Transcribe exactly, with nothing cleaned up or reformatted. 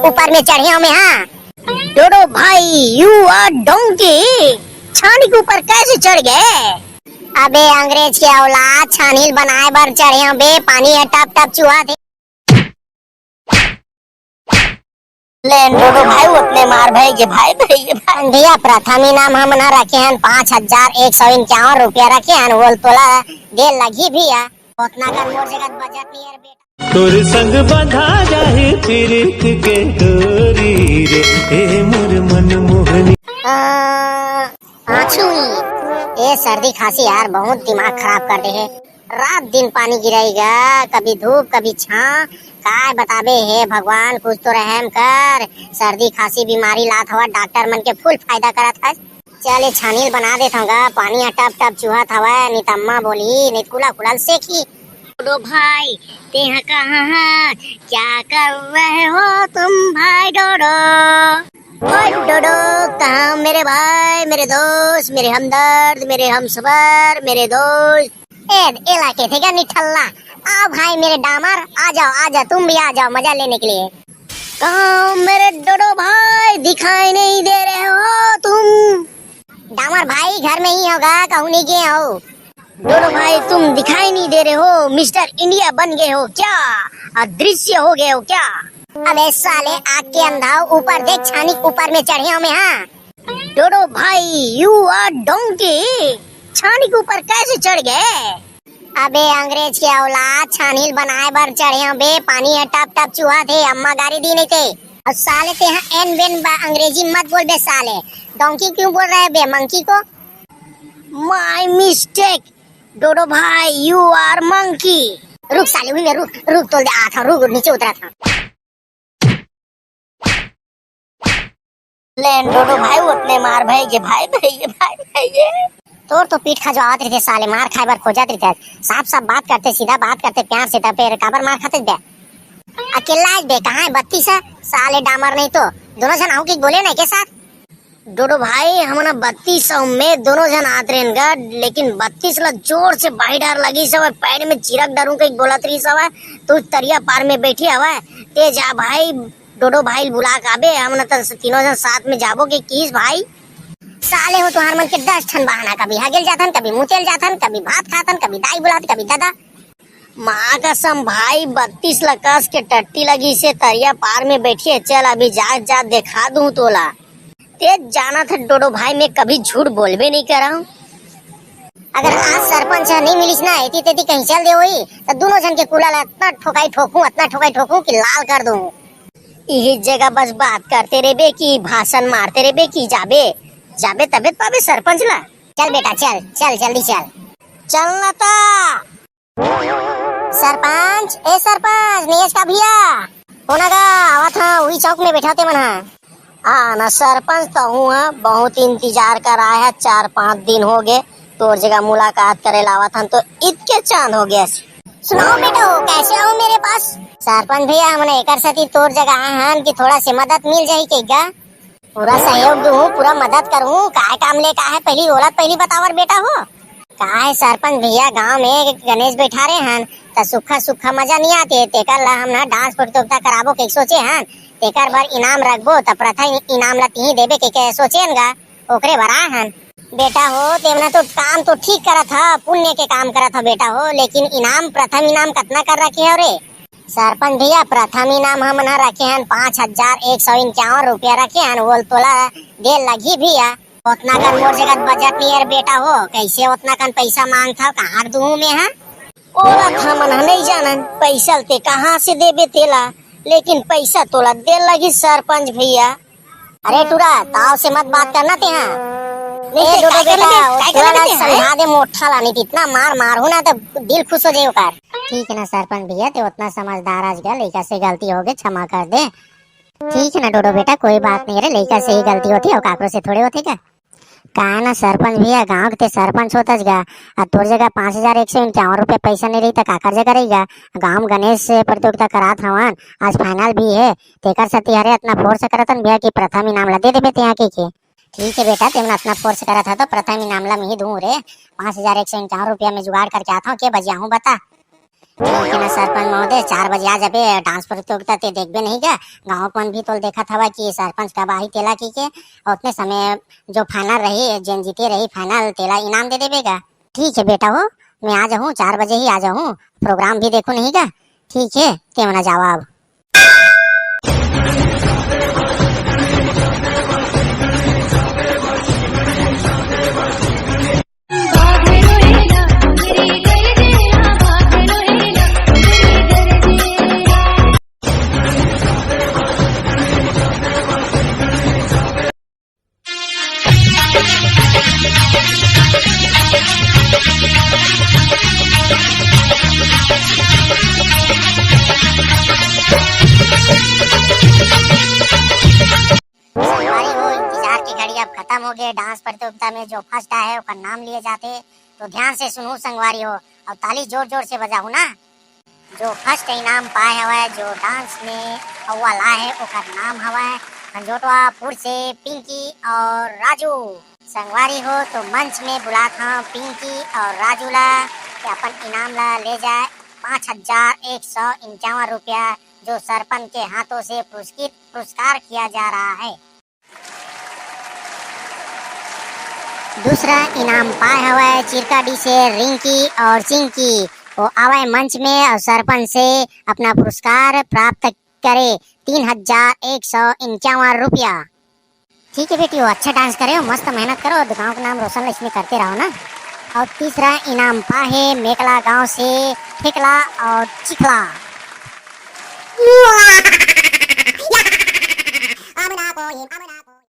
ऊपर में चढ़े हूँ मैं, हाँ। डोडो भाई, you are donkey। छानी के ऊपर कैसे चढ़ गए? अबे अंग्रेज के औलाद, छानी ल बनाए बर चढ़े हूँ बे, पानी ह टप टप चुहात हे। ले डोडो भाई, ओतने मार भइगे भाई, भइगे भाई। भैया, प्रथम इनाम हमन ह रखे हन पाँच हजार एक सौ इक्यावन रुपया रखे हन, वो तोला दे लगही भैया। ओतना कन मोर जगह बजट नहीं है बेटा। तोर संग बंधा जाही पीरित के डोरी रे, ए मोर मन मोहनी। आ, आछू, ए सर्दी खांसी यार बहुत दिमाग खराब कर दे हे। रात दिन पानी गिरई गा, कभी धूप कभी छां। काय बताबे हे भगवान, कुछ तो रहम कर। सर्दी खांसी बीमारी लात हवा, डॉक्टर मन के फुल फायदा करत हस। चल, ए छानी ल बना देत हंव गा, पानी ह टप टप चुहत हवय, नितम्मा बोलही, नित कुला कुला ल सेकही। डोडो भाई, तेहा कहाँ हा? क्या कर रहे हो तुम भाई डोडो? ओए डोडो, कहाँ मेरे भाई, मेरे दोस्त, मेरे हमदर्द, मेरे हमसफर, मेरे दोस्त? ए, एला कहिथे का निठल्ला? आओ भाई मेरे डामर, आ जाओ, आ जाओ, तुम भी आ जाओ मजा लेने के लिए। कहाँ मेरे डोडो भाई, दिखाई नहीं दे रहे हो तुम? डामर भाई घर में ही होगा, कहूँ नहीं गए हो। डोडो भाई, तुम दिखाई नहीं दे रहे हो, मिस्टर इंडिया बन गए हो क्या? अदृश्य हो गए हो क्या? अबे साले आग के अंधा, ऊपर देख, छानी के ऊपर में चढ़े हूँ मैं, हाँ। डोडो भाई, you are donkey। छानी के ऊपर कैसे चढ़ गए? अबे अंग्रेज के औलाद, छानी ल बनाए बर चढ़े हूँ बे, पानी ह टप टप चुहात हे, अम्मा गारी दी नहीं ते। और साले तेहा एन बेन बा-, अंग्रेजी मत बोल बे साले। डोंकी क्यों बोल रहे बे, मंकी को? My mistake, डोडो भाई, you are monkey। रुक साले, उही में रुक, रुक, तोल दे, आत हंव, रुक, नीचे उतरत हंव। ले डोडो भाई, ओतने मार भइगे भाई, भइगे भाई, भइगे। तोर तो पीठ खजवावत रहिथे साले, मार खाए बर खोजत रहिथे। साफ साफ बात करते, सीधा बात करते, प्यार से, त फेर काबर मार खाते बे? अकेल्ला आज बे, कहाँ हे बत्तीस ह? साले डामर नहीं तो, दोनों झन आहू के बोले नहीं के साथ? डोडो भाई, हमन बत्तीस सौ में दोनों झन आत रहेन गा, लेकिन बत्तीस ला जोर से बाही डार लगिस हवय, पैर में चिरक डारूं कहिके बोलत रहिस हवय, तू तरिया पार में बैठे हवय, ते जा भाई, डोडो भाई ल बुला के आबे, हमन त तीनों झन साथ में जाबो के किस भाई। साले हो तुहार मन के दस ठन बहाना, कभी हगेल जाथन, कभी मुतेल जाथन, कभी भात खाथन, कभी दाई बुलाथन, कभी ददा। माँ कसम भाई, बत्तीस ला कस के टट्टी लगिस हे, तरिया पार में बैठिए, चल अभी जात जात देखा दूं तोला। ते जानत हे डोडो भाई, मैं कभी झूठ बोलबे नहीं करंव। अगर आज सरपंच ह नहीं मिलिस ना, एती तेती कहीं चल दे होई, त दोनों झन के कुला ला अतना ठोकाई ठोकूं, अतना ठोकाई ठोकूं कि लाल कर दूं। इही जगह बस बात करते रहिबे कि भाषण मारते रहिबे कि जाबे, जाबे तबे त पाबे सरपंच ला। चल बेटा, चल, चल, जल्दी चल। चल ना ता। सरपंच, ए सरपंच, नियेस का भैया? हो ना गा, आवत हंव, उही चौक में बैठा ते मन हा। आ ना सरपंच, तहूं हा बहुत इंतजार कराए हा, चार पांच दिन हो गे, तोर जगह मुलाकात करे लावत हन तो इतके चांद हो गया। सुनाओ बेटा, हो कैसे आओ मेरे पास? सरपंच भैया, हमन एकर सेती तोर जगह आए हन कि थोड़ा से मदद मिल जाही के गा? पूरा सहयोग दूहूं, पूरा मदद करहूं। काय काम ले का हे, पहली ओला पहली बतावर बेटा हो। का हे सरपंच भैया, गांव में गणेश बैठारे हन, त सुक्खा सुक्खा मजा नहीं आते, तेकर ला हमन डांस प्रतियोगिता कराबो के सोचे हन, तेकर बर इनाम रखबो, त प्रथम इनाम ला तिही देबे के, के सोचे हन गा, ओकरे बर आए हन। बेटा हो, तेमन तो काम तो ठीक करत ह, पुण्य के काम करत ह बेटा हो, लेकिन इनाम, प्रथम इनाम कतना कर रखे हो रे? सरपंच भैया, प्रथम इनाम हमन ह रखे हन पाँच हजार एक सौ इक्यावन रुपया रखे हन, वो तोला दे लगही भैया। ओतना कन मोर जगह बजट नहीं है रे बेटा हो, कैसे ओतना कन पैसा मांगथव, कहाँ दूहूं मैं हा? ओला त हमन ह नहीं जानन, पैसा ल ते कहाँ से देबे तेला, लेकिन पैसा तोला दे लगही सरपंच भैया। अरे टूरा, ताव से मत बात करना तेहा। नहीं ए, तो डोडो काय कर बेटा, लेबे? वो काय कर टूरा लेबे ला तेहा, हैं? समझा दे मोठा ला, नहीं तो इतना मार मारहूं ना तो दिल खुश हो जाए ओकर। ठीक है ना सरपंच भैया, ते उतना समझदार आज गया, लइका से गलती हो गई, क्षमा कर दे। ठीक है ना डोडो बेटा, कोई बात नहीं रे, लइका से ही गलती होती है, काकरो से थोड़े होते क्या? का ना सरपंच भैया, गांव के ते सरपंच होतस गा, आ तोर जगह पाँच हजार एक सौ इक्यावन रुपया पैसा नहीं रही त काकर जगह रही गा? गांव में गणेश प्रतियोगिता करात हवन, आज फाइनल भी है, तेकर सेती हरे अतना फोर्स करत हन भैया कि प्रथम इनाम ला दे देबे तेहा के, के। ठीक है बेटा, तेमन अतना फोर्स करत ह तो प्रथम इनाम ला मिही दूं रे। पाँच हजार एक सौ इक्यावन रुपया में जुगाड़ करके आत हूँ, के बजिया हूँ बता। ठीक है ना सरपंच महोदय, चार बजे आ जाबे। डांस प्रतियोगिता ते देखबे नहीं का? गाँव के मन भी तोल देखत हवा कि सरपंच कब आही तेला की के। और उतने समय जो फाइनल रही, जेन जीते रही फाइनल, तेला इनाम दे देबे का? ठीक है बेटा हो, मैं आ जाहूँ, चार बजे ही आ जाहूँ, प्रोग्राम भी देखूँ नहीं का? ठीक है, ते मना जावा अब। संगवारी हो, इंतजार की घड़ी अब खत्म हो गए। डांस प्रतियोगिता में जो फर्स्ट आए ओकर नाम लिए जाते, तो ध्यान से सुनहू संगवारी हो, और ताली जोर जोर से बजाहू ना। जो फर्स्ट इनाम पाए हवय, जो डांस में अव्वल आए हे, ओकर नाम हवय खंजोटवापुर से पिंकी और राजू। संगवारी हो, तो मंच में बुलात हंव पिंकी और राजू ला कि अपन इनाम ला ले जाए पाँच हजार एक सौ इक्यावन रुपया, जो सरपंच के हाथों से पुरस्कृत, पुरस्कार किया जा रहा है। दूसरा इनाम पाए हवय चिरकाडी से रिंकी और चिंकी। वो आवे मंच में और सरपंच से अपना पुरस्कार प्राप्त करे, तीन हजार एक सौ इक्यावन रुपया। ठीक है बेटी हो, अच्छा डांस करे हो, मस्त मेहनत करो, गांव का नाम रोशन इसमें करते रहो ना। और तीसरा इनाम पाए हे मेकला गांव से ठेकला और चिखला।